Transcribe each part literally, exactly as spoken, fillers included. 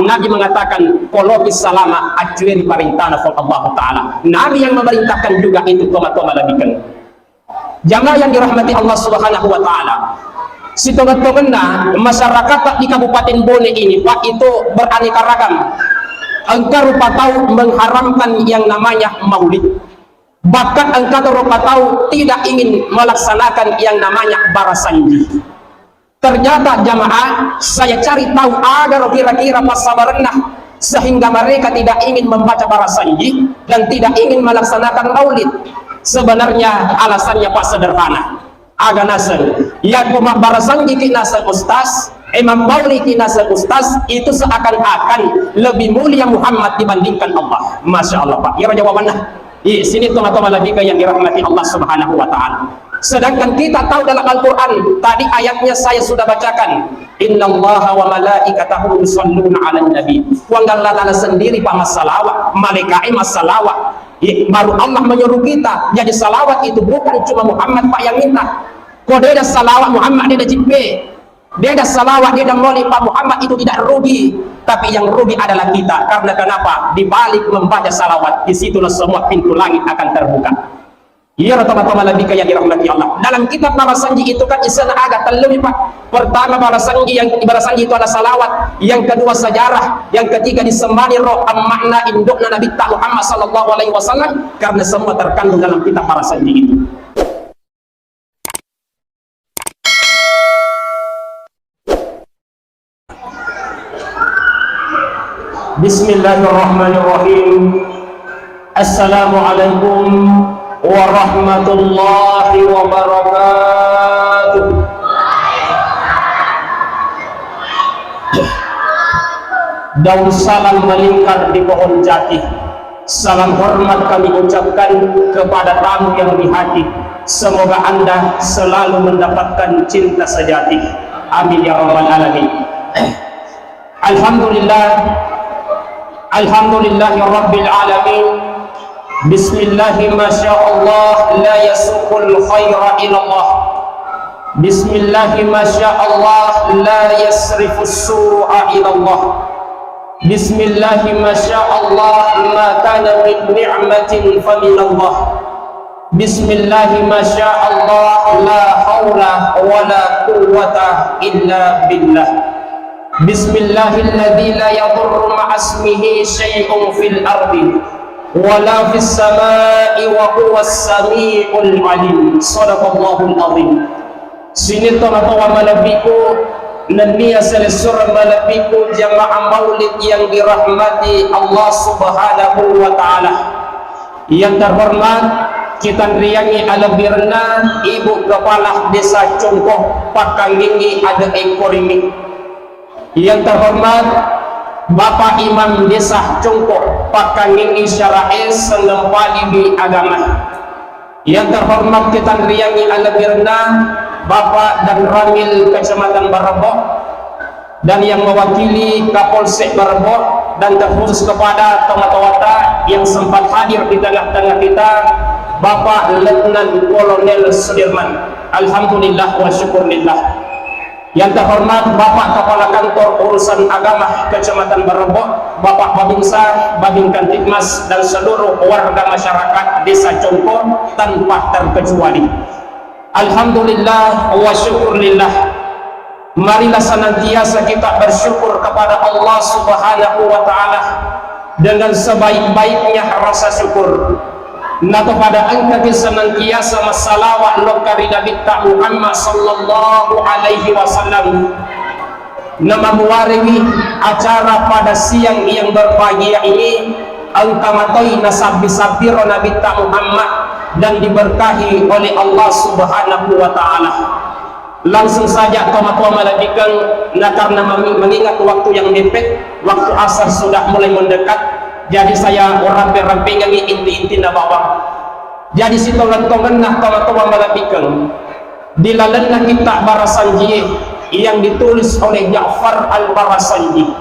Nabi mengatakan, "Poloki salama, accueri parentana Puang Allahu Ta'ala." Nabi yang memerintahkan juga itu, tomatoa malebbikan. Jamaah yang dirahmati Allah Subhanahu wa Ta'ala, sitongeng-tongenna masyarakat di Kabupaten Bone ini, Pak, itu beraneka ragam. Engka rupa tau mengharamkan yang namanya maulid. Bahkan engka rupa tau tidak ingin melaksanakan yang namanya barasanji. Ternyata jamaah, saya cari tahu agaro kira-kira passabarenna sehingga mereka tidak ingin membaca barasanji dan tidak ingin melaksanakan maulid. Sebenarnya alasannya, Pak, sederhana. Aga naseng, yakko mabbarasanji ki naseng ustaz, eh, mammaulid ki naseng ustaz, itu seakan-akan lebih mulia Muhammad dibandingkan Allah. Masya Allah, Pak. Iyaro jawabanna. Ih, sini tomatoa malebbikan yang dirahmati Allah Subhanahu wa Ta'ala. Sedangkan kita tahu dalam Al-Quran, tadi ayatnya saya sudah bacakan, "Innallaha wa malaikatahu yusalluna 'alan nabi." Puang Allah Ta'ala sendiri, Pak, massalawat, malaikatnya massalawat. Ih, baru Allah menyuruh kita. Jadi salawat itu bukan cuma Muhammad, Pak, yang minta. Ko deda salawat Muhammad, deda jippe. Deda salawat, deda maulid Pak Muhammad, itu tidak rugi. Tapi yang rugi adalah kita. Karena kenapa? Di balik membaca salawat, disitulah semua pintu langit akan terbuka. Iyaro tomatoa malebbikan yang dirahmati Allah. Dalam kitab barasanji itu kan isena aga tellu, Pak. Pertama, barasanji, yang barasanji itu adalah salawat. Yang kedua, sejarah. Yang ketiga, disembani ro makna indukna Nabi Muhammad sallallahu alaihi wasallam, karena semua terkandung dalam kitab barasanji itu. Bismillahirrahmanirrahim. Assalamualaikum warahmatullahi wabarakatuh. Daun salam melingkar di pohon jati. Salam hormat kami ucapkan kepada tamu yang di hati. Semoga Anda selalu mendapatkan cinta sejati. Amin ya rabbal alamin. Alhamdulillah. Alhamdulillahi rabbil alamin. Bismillahi masya Allah, la yasuqul khaira ilallah. Bismillahi masya Allah, la yasrifus su'a ilallah. Bismillahi masya Allah, ma kana min ni'matin faminallah. Bismillahi masya Allah, la haula wala quwwata illa billah. Bismillahilladzi la yadurru ma'asmihi syai'un fil ardi wala fis samai wa huwas samiul alim. Sadaqallahul azim. Sining tomatoa malebbiku, nennia silessureng malebbiku jamaah maulid yang dirahmati Allah Subhanahu wa Ta'ala. Yang terhormat, kitanriangngi alebbirenna Ibu Kepala Desa Congko, pakkanginggi ade'e koringngi. Yang terhormat, Bapak Imam Desa Congko, pakkanginggi syara'e sengempaliwi agama. Yang terhormat, kitanriangngi alebbirenna Bapak Danramil Kecamatan Barebbo dan yang mewakili Kapolsek Barebbo dan terkhusus kepada tomatoata yang sempat hadir di tengah-tengah kita, Bapak Letnan Kolonel Sudirman. Alhamdulillah wa syukurillah. Yang terhormat Bapak Kepala Kantor Urusan Agama Kecamatan Barebbo, Bapak Babinsa, Babinkamtibmas, dan seluruh warga masyarakat Desa Congko tanpa terkecuali. Alhamdulillah wa syukurillah. Marilah senantiasa kita bersyukur kepada Allah Subhanahu wa Ta'ala dengan sebaik-baiknya rasa syukur. Natopada engkaki senantiasa massalawat lokka ri Nabitta Muhammad sallallahu alaihi wasallam. Namamuarewi acara pada siang yang berbahagia ini, engka matoi nasabbi-sabbiro Nabitta Muhammad dan diberkahi oleh Allah Subhanahu wa Ta'ala. Langsung saja, tomatoa malebbiku, na karena mami-, mengingat waktu yang mepet, waktu asar sudah mulai mendekat, jadi saya rampe-rampengengi inti-intina bawang. Jadi sitongeng-tongenna, tomatoa malebbiku, di lalenna kitab Barasanjie yang ditulis oleh Ja'far Al-Barasanji,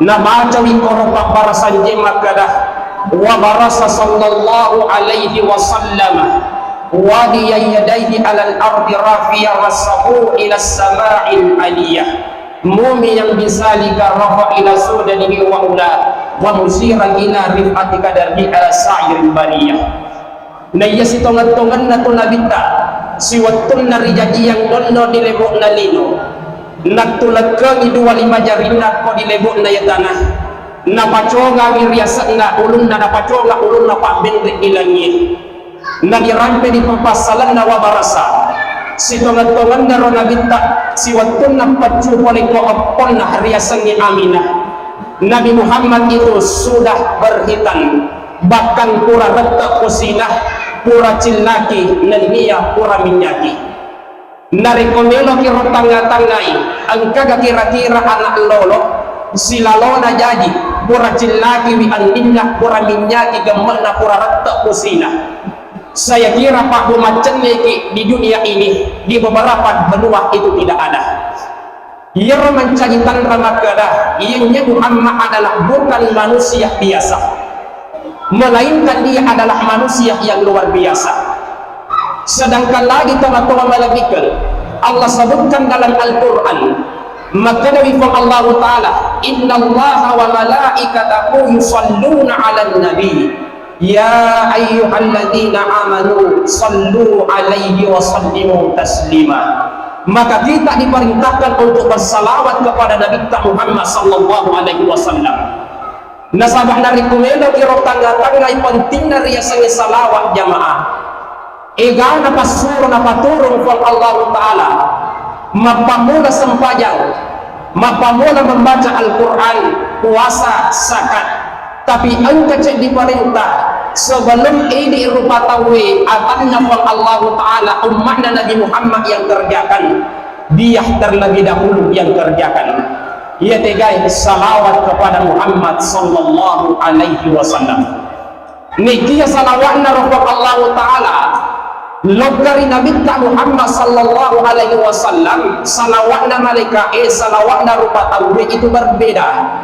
nabacawi koro pabbarasanjie makkeda, "Wa barasa sallallahu alaihi wasallam wadiya yadaihi alal ardi rafi'a rasahu ila sama'il aliyah." Mumi yang bisalika rafa ila sudanihi wa ula, wa musira ila rifati kadarihi ala sairil bariyah. Na iya sitongeng-tongenna tu nabitta, siwettunna rijajiyang donno di lebo'na lino, nattulekkengi dua lima jarinna ko di lebo'na iya tana, napacongangi riase'na ulunna, napaconga ulunna pabbenre di langie. Nadirampe di papassalenna wa barasa. Sitongeng-tongenna ro nabitta, siwettunna paccu pole ko epponna riasengnge Aminah. Nabi Muhammad itu sudah berhitan, bahkan pura rette posina, pura cillaki nennia pura minyaki. Narekko meloki ro tangnga-tangngai, engkaga kira-kira anak lolo silalona jaji, pura cillakiwi anninna, pura minyaki gemme'na, pura rette posina. Saya kira pabbo maccenneki di dunia ini, di beberapa benua itu tidak ada. Iyaro mancaji tanra makkeda, iyenye Muhammad adalah bukan manusia biasa, melainkan dia adalah manusia yang luar biasa. Sedangkan lagi toma-toma malebbikan, Allah sebutkan dalam Al-Quran, makkedawi Puang Allahu Ta'ala, "Innallaha wa malaikatahu yusalluna 'alan nabi, ya ayyuhalladzina amanu sallu 'alaihi wa sallimu taslima." Maka kita diperintahkan untuk bersalawat kepada Nabi Muhammad sallallahu alaihi wasallam. Nasaba narekko meloki ro tangnga-tangngai pentingna riasengnge salawat, jamaah, egana passuro napaturung Puang Allahu Ta'ala, mappammula sempajang, mappammula membaca Al-Quran, puasa, zakat. Tapi engka ceddi parenta, sebelum idi rupa tauwe atanna Puang Allahu Ta'ala, umma'na Nabi Muhammad yang kerjakan, dia terlebih dahulu yang kerjakan. Iya tegai salawat kepada Muhammad sallallahu alaihi wasallam. Nikia salawatna ro Puang Allahu Ta'ala lokka ri Nabitta Muhammad sallallahu alaihi wasallam, salawatna malaika'e, salawatna rupa tauwe itu berbeda.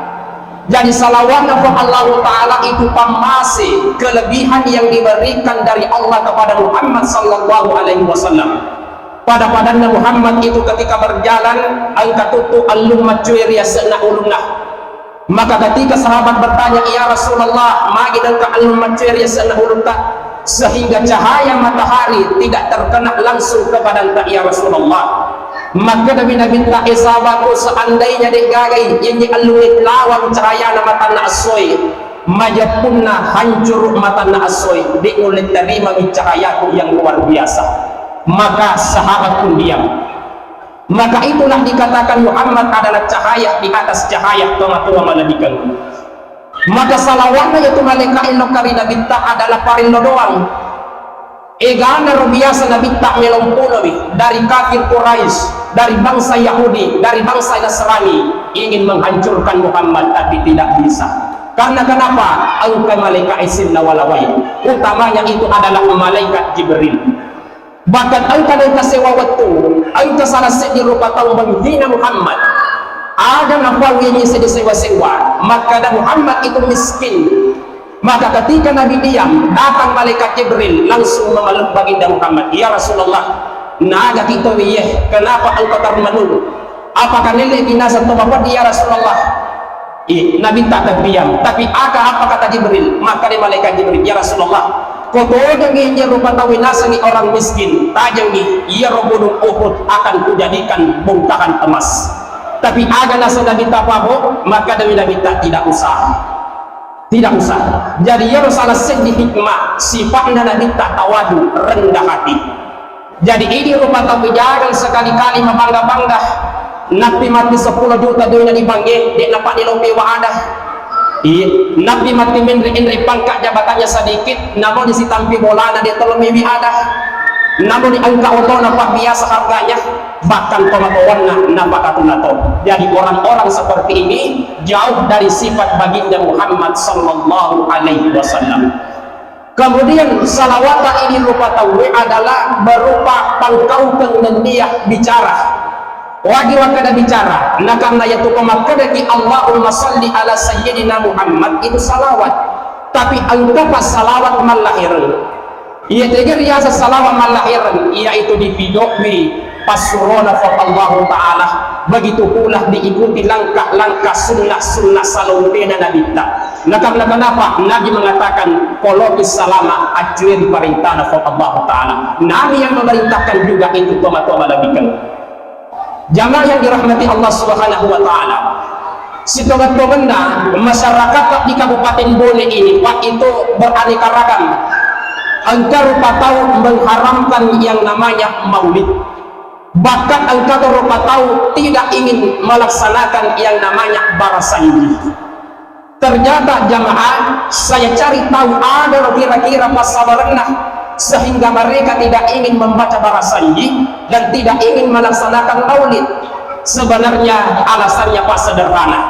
Jadi salawatna Puang Allahu Ta'ala itu pammase kelebihan yang diberikan dari Allah kepada Muhammad sallallahu alaihi wasallam. Pada-padanna Muhammad itu ketika berjalan, engka tuttu ellung maccue ri asenna ulunna. Maka ketika sahabat bertanya, "Ya Rasulullah, magi engka ellung maccue ri asenna ulutta, sehingga cahaya matahari tidak terkena langsung ke badanta, ya Rasulullah?" Makkedami Nabitta, "E sahabatku, seandainya de'gagai yenni ellungnge lawang cahayana matanna essoe, majeppunna hancuru matanna essoe, de' nulle tarimami cahayaku yang luar biasa." Maka sahabat pun diam. Maka itulah dikatakan Muhammad adalah cahaya di atas cahaya, toma-toma malebbikan. Maka salawatna yaitu malaika'e lokka ri Nabitta adalah parello doang. Egana ro biasa Nabitta melomponowi dari kafir Quraisy, dari bangsa Yahudi, dari bangsa Nasrani, ingin menghancurkan Muhammad, tapi tidak bisa. Karena kenapa? Engka malaikat isinna walawai. Utamanya itu adalah malaikat Jibril. Bahkan engka nengka sewa wettu, engka salah seddi rupa tau menghina Muhammad. Aga napau ini seddi sewa-sewa, makkeda Muhammad itu miskin. Maka ketika Nabi diam, datang malaikat Jibril langsung memeluk baginda Muhammad. "Ya Rasulullah, naga kita wiye, kenapa engkau termenung? Apakah nelle binasa atau apa dia Rasulullah?" Ih, Nabitta terdiam. Tapi aga apa kata Jibril? Makkeda malaikat Jibril, "Ya Rasulullah, ko tojengi iya rupa tau nasengi orang miskin, tajengi, iyaro gunung Uhud akan kujadikan bongkahan emas." Tapi aga naseng Nabitta pabbo, makkedami Nabitta, "Tidak usah." Tidak usah. Jadi, iyaro salah seddi hikmah, sifa'na Nabitta tawadu, rendah hati. Jadi, idi rupa tau jagel sekali-kali mabangga-bangga. Nappi matti seppulo juta duina di bank e, de' napaddi lope wa ada. Iya, nappi matti menre-enre pangkat jabatannya sedikit, namun di sitampi bolana de' tolong mewi ada. Namun di engka otona pabbiasa harganya, bahkan tomatoanna napakatuna to. Jadi orang-orang seperti ini jauh dari sifat baginda Muhammad sallallahu alaihi wasallam. Kemudian salawata idi rupa tauwe adalah berupa pangkaukeng nennia bicara. Wagi makkeda bicara, nakarna yatu ko makkedaki Allahumma salli ala sayyidina Muhammad itu salawat. Tapi engkapa salawat mallahireng? Iya tege riaseng salawat mallahireng, iyaitu dipidowi passurona Puang Allahu Ta'ala, Begitu pula diikuti langkah-langkah sunnah-sunnah salompena Nabitta. Nah, karena kenapa? Nabi mengatakan, "Poloki salama, accue ri parentana Puang Allahu Ta'ala." Nabi yang memerintahkan juga itu, tomatoa malebbikan. Jamaah yang dirahmati Allah Subhanahu wa Ta'ala, sitonget-tongenna masyarakat di Kabupaten Bone ini, Pak, itu beraneka ragam. Engka rupa tau mengharamkan yang namanya maulid. Bahkan engka rupa tau tidak ingin melaksanakan yang namanya barasanji. Ternyata jamaah, saya cari tahu ada lo kira-kira passabarenna sehingga mereka tidak ingin membaca barasanji dan tidak ingin melaksanakan maulid. Sebenarnya alasannya, Pak, sederhana.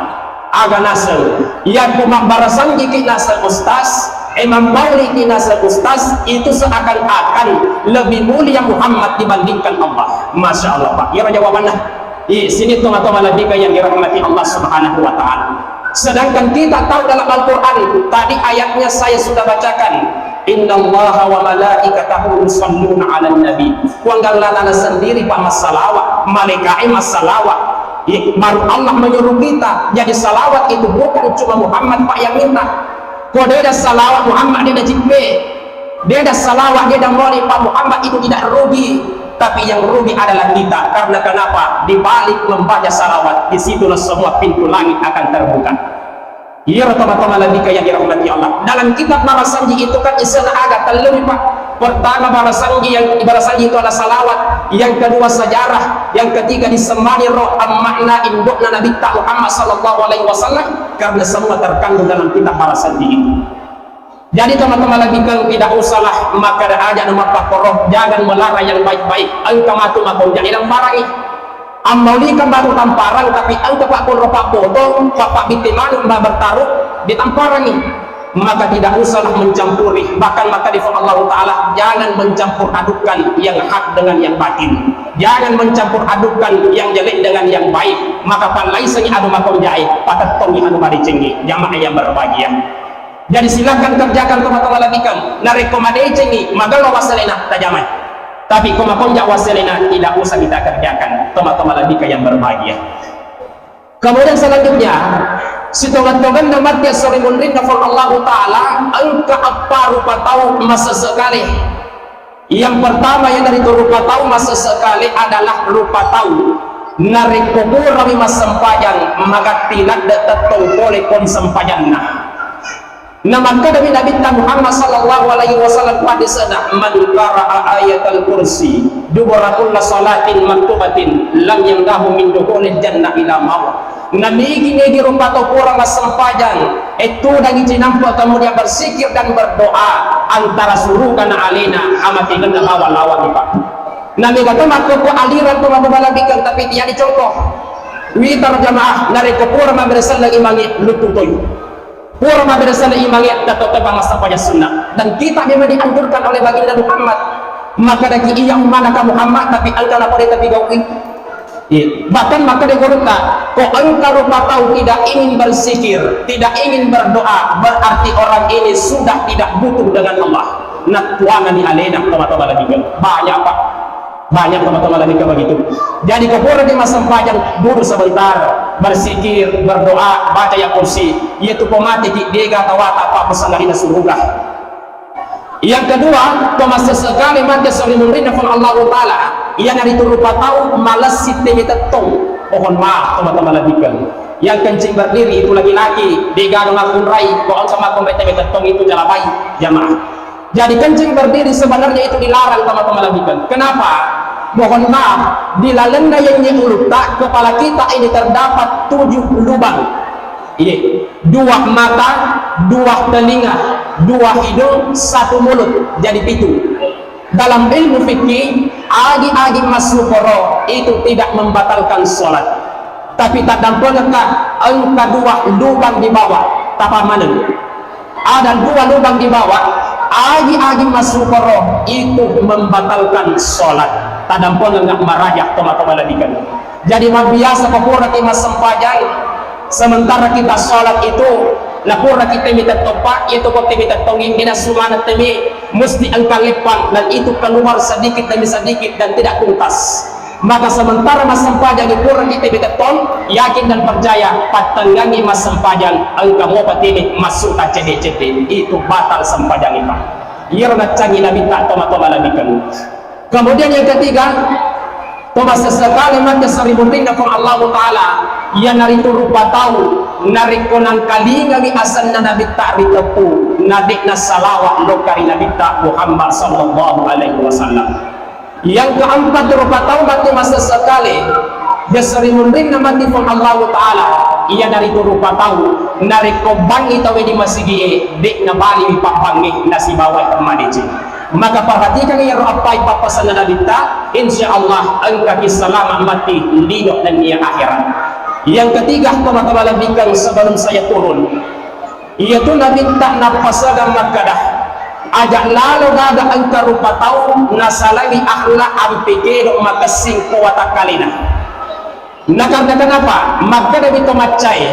Aga naseng, yakko mabbarasanjiki naseng ustaz, eh, mammauliki naseng ustaz, itu seakan-akan lebih mulia Muhammad dibandingkan Allah. Masya Allah, Pak. Iyaro jawabanna. Ih, sini tomatoa malebbikan yang dirahmati Allah Subhanahu wa Ta'ala. Sedangkan kita tahu dalam Al-Quran, tadi ayatnya saya sudah bacakan, "Innallaha wa malaikatahu yusalluna 'alan nabi." Puang Allah Ta'ala sendiri, Pak, massalawat, malaikatnya massalawat. Ih, baru Allah menyuruh kita. Jadi salawat itu bukan cuma Muhammad, Pak, yang minta. Ko de'da salawat Muhammad, de'da jippe. De'da salawat, de'da moli Pak Muhammad, itu tidak rugi. Tapi yang rugi adalah kita. Karena kenapa? Di balik membaca salawat, disitulah semua pintu langit akan terbuka. Iyaro tomatoa malebbikan yang dirahmati Allah. Dalam kitab barasanji itu kan isena aga tellu, Pak. Pertama barasanji, yang barasanji itu adalah salawat. Yang kedua sejarah. Yang ketiga disemmani ro ammakna indukna Nabitta Muhammad sallallahu alaihi wasallam. Karena semua terkandung dalam kitab barasanji itu. Jadi tomatoa malebbikan, tidak usahlah makkeda aja nu mappakkoro, jangan melarang yang baik-baik. Engka matu makonja'i lambarangi. Ammaulikeng batu tamparang, tapi engka pakkonro pabboto, pappabitte maneng ba bertaruh, ditamparangi. Maka tidak usahlah mencampuri. Bahkan makkeda Allah Ta'ala, jangan mencampur adukkan yang hak dengan yang batil. Jangan mencampur adukkan yang jelek dengan yang baik. Maka pallaisengi anu makonja'i, patettongi anu madecengnge. Jamaah yang berbahagia. Jadi silakan kerjakan tomatoa malebbikan. Narekko madecengngi, magello wasselena, tajamai. Tapi ko makonja wasselena, tidak usah kita kerjakan. Tomatoa malebbikan yang berbahagia. Kemudian selanjutnya, sitonget-tongenna matti esso ri munrinna Puang Allahu Ta'ala, engka eppa rupa tau masessekale. Yang pertama, iyanaritu rupa tau masessekale adalah rupa tau narekko purami massempajang, magatti ladde tettong pole pong sempajanna. Namakkedami Nabitta Muhammad sallallahu alaihi wasallam, hadisna, "Man qara'a ayatal kursi dubura kulli salatin maktubatin lam yamna'hu min dukhulil jannah ila maut." Namigi-migi rupa tau pura massempajang, eh, tudangi cinampe, kemudian bersikir dan berdoa, antara suruga na alena, amatengenna bawang lawangi, Pak. Namega to makkukku aliran to mabbabalabikeng, tapi tiani contoh. Witar jamaah, narekko pura mabbere selleng imangnge, luttu toi. Pura mabbere selleng imangnge, tetto to massempajang sunnah. Dan kita memang dianjurkan oleh baginda Muhammad. Makkedaki, "Iya ummanaka Muhammad," tapi engka napoda tapi gaui. Iya. Bahkan makkeda gurutta, ko engka rupa tau tidak ingin berzikir, tidak ingin berdoa, berarti orang ini sudah tidak butuh dengan Allah. Nattuangani alena, tomatoa malebbikan. Banyak, Pak. Banyak tomatoa malebbikan begitu. Jadi, ko puraki massempajang, duduk sebentar, berzikir, berdoa, baca ayat kursi. Iya tu pomateki, dega tawata, Pak, besangarina suruga. Yang kedua, to masessekale matti esso ri munrinna Puang Allahu Ta'ala, iyanaritu rupa tau malessi temi tettong. Mohon maaf, tomatoa malebbikan. Yang kencing berdiri itu laki-laki, degaga makkunrai, ko engka makkunrai temi tettong itu jalabai, jamaah. Jadi kencing berdiri sebenarnya itu dilarang, tomatoa malebbikan. Kenapa? Mohon maaf, di lalenna yenye ulutta, kepala kita ini terdapat tujuh lubang. Iya, dua mata, dua telinga, dua hidung, satu mulut, jadi pitu. Dalam ilmu fikih, agi-agi massukoro itu tidak membatalkan sholat. Tapi taddampengekka, engka dua lubang di bawah, tapa maneng. Ada dua lubang di bawah, agi-agi massukoro itu membatalkan sholat. Taddampengeng maraja, tomatoa malebbikan. Jadi, mabbiasa ko puraki massempajang, sementara kita sholat itu, na puraki temi tettong, Pak, itu ko temi tettong ini, na sumana temi, mesti engka leppang, dan itu keluar sedikit demi sedikit dan tidak tuntas. Maka sementara massempajang pura kita betettong, yakin dan percaya, pattengngangi massempajang, engka mopa tene massuta cedde-cedde, itu batal sempajang itu. Iyaro naccangi Nabitta tomatoa malebbikan. Kemudian yang ketiga, to massessekale mate seribu rinna Puang Allahu Ta'ala, iyanaritu rupa tau narekko nangkalingangi asenna Nabitta riteppu, na de'na salawa lokka ri Nabitta Muhammad sallallahu alaihi wasallam. Yang keempat, rupa tau matu massessekale, de serimunrinna mati Puang Allahu Ta'ala, iyanaritu rupa tau narekko bangngi tauwe di masigi'e, de'na baliwi pabbangnge nasibawai madeceng. Maka perhatikan iyaro appai pappasenna Nabitta, insya Allah engkaki salama mati lino nennia akhirat. Yang ketiga, teman-teman lebihkan sebelum saya turun, iyatu Nabitta nappasagang makkeda, aja lalo gaga engka rupa tau nasalai akhlak ampe kedo makessing ko watakkalena. Na karena kenapa? Makkedami to maccae,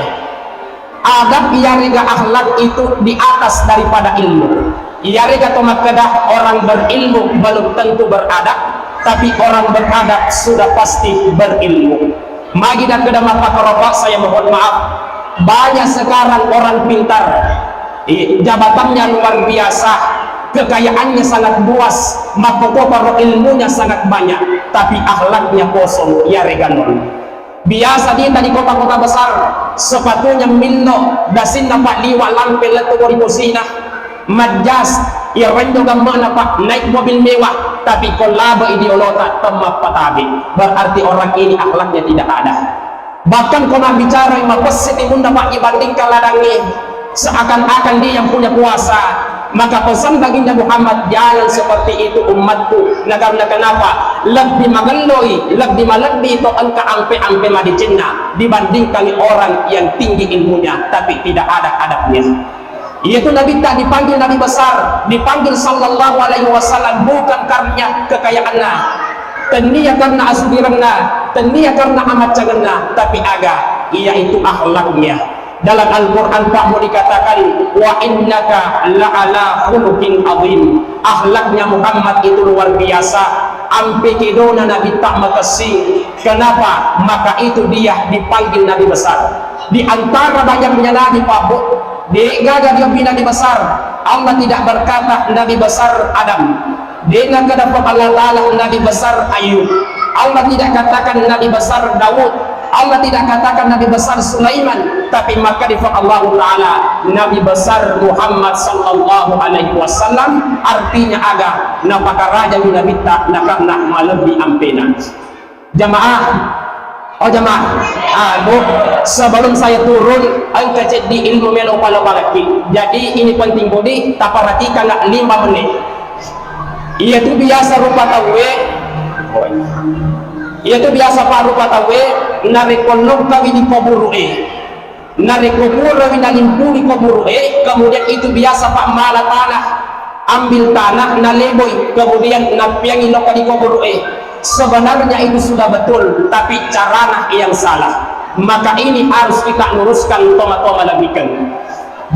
adab iyarega akhlak itu di atas daripada ilmu. Iyarega to makkeda orang berilmu belum tentu beradab, tapi orang beradab sudah pasti berilmu. Magi nakkeda mappakoropa, saya mohon maaf, banyak sekarang orang pintar, i-, jabatannya luar biasa, kekayaannya sangat luas, makkotoparo ilmunya sangat banyak, tapi akhlaknya kosong, iyarega nol. Biasa dita di kota-kota besar, sepatunya millo, dasinna palliwa lampe lettu ri posina, majjas, irenjo gamme'na, Pak, naik mobil mewah, tapi ko labe'i di olota temmappatabe, berarti orang ini akhlaknya tidak ada. Bahkan ko mabbicara mapessini munda, Pak, dibandingkan ladangnge, seakan-akan dia yang punya kuasa. Maka pesan baginda Muhammad, jangan seperti itu umatku. Nah, karena kenapa? Lebih magelloi, lebih malebbi to engka ampe-ampe madecenna dibandingkan orang yang tinggi ilmunya tapi tidak ada adabnya. Iyatu Nabitta dipanggil Nabi besar, dipanggil sallallahu alaihi wasallam bukan karena kekayaanna, tennia karena asugirenna, tennia karena amaccangenna, tapi aga, yaitu akhlaknya. Dalam Al-Quran, Pak, mau dikatakan, "Wa innaka la'ala khuluqin azim." Akhlaknya Muhammad itu luar biasa. Ampe kedona Nabitta makessing. Kenapa? Maka itu dia dipanggil Nabi besar. Di antara banyaknya nabi, Pak, Bu, de gaga dia nabi besar. Allah tidak berkata Nabi besar Adam. De nakkeda Puang Allah Ta'ala Nabi besar Ayub. Allah tidak katakan Nabi besar Daud. Allah tidak katakan Nabi besar Sulaiman. Tapi makkeda Puang Allah Ta'ala Nabi besar Muhammad sallallahu alaihi wasallam, artinya aga, napakarajami Nabitta, na karena malebbi ampena. Jamaah, oh jamaah, anu, sebelum saya turun, engka ceddi ilmu melo palo-palokki. Jadi ini penting budi, taperhatikan nak lima menit. Iyatu biasa rupa tauwe, iyatu biasa pa rupa tauwe, narekko lokkawi di kuburu'e. Narekko purawi nalimpuni kuburu'e, kemudian itu biasa pa mala tanah, ambil tanah, naleboi, kemudian nappiangi lokka di kuburu'e. Sebenarnya itu sudah betul, tapi carana yang salah. Maka ini harus kita luruskan, tomatoa malebbikan.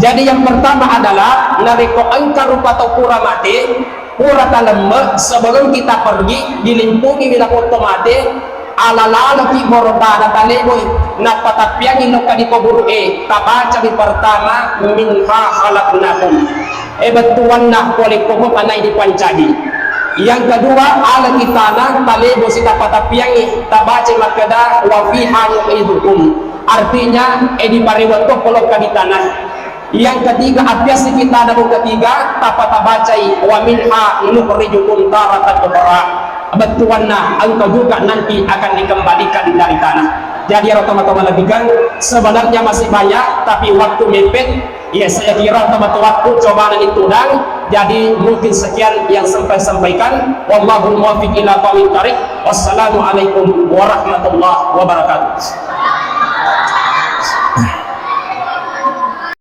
Jadi yang pertama adalah, narekko engka rupa tau pura mate, pura talemme, sebelum kita pergi, dilimpungiwi lapong to mate, ala laloki borotana taleboi, nappa tappiangi lokka di kuburu'e, tabacawi pertama, "Minha khalaqnakum." E, bettuanna pole ko mutanae dipancaji. Yang kedua, alaki tanah, talebosi, tappa tappiangi, tabacai makkeda, "Wa fiha nu'idukum." Artinya, e, diparewang tokko lokka di tanah. Yang ketiga, appiasiki tanah ketiga, tappa tabacai, "Wa minha nukhrijukum taratan ukhra." Bettuanna, engkau juga nanti akan dikembalikan dari tanah. Jadi, ero tomatoa malebbikan, sebenarnya masih banyak, tapi waktu mepet. Ya, saya kira tomatoakku cobana ditudang. Jadi, mungkin sekian yang saya sampaikan. Wallahul muwaffiq ila aqwamit thariq. Wassalamualaikum warahmatullahi wabarakatuh.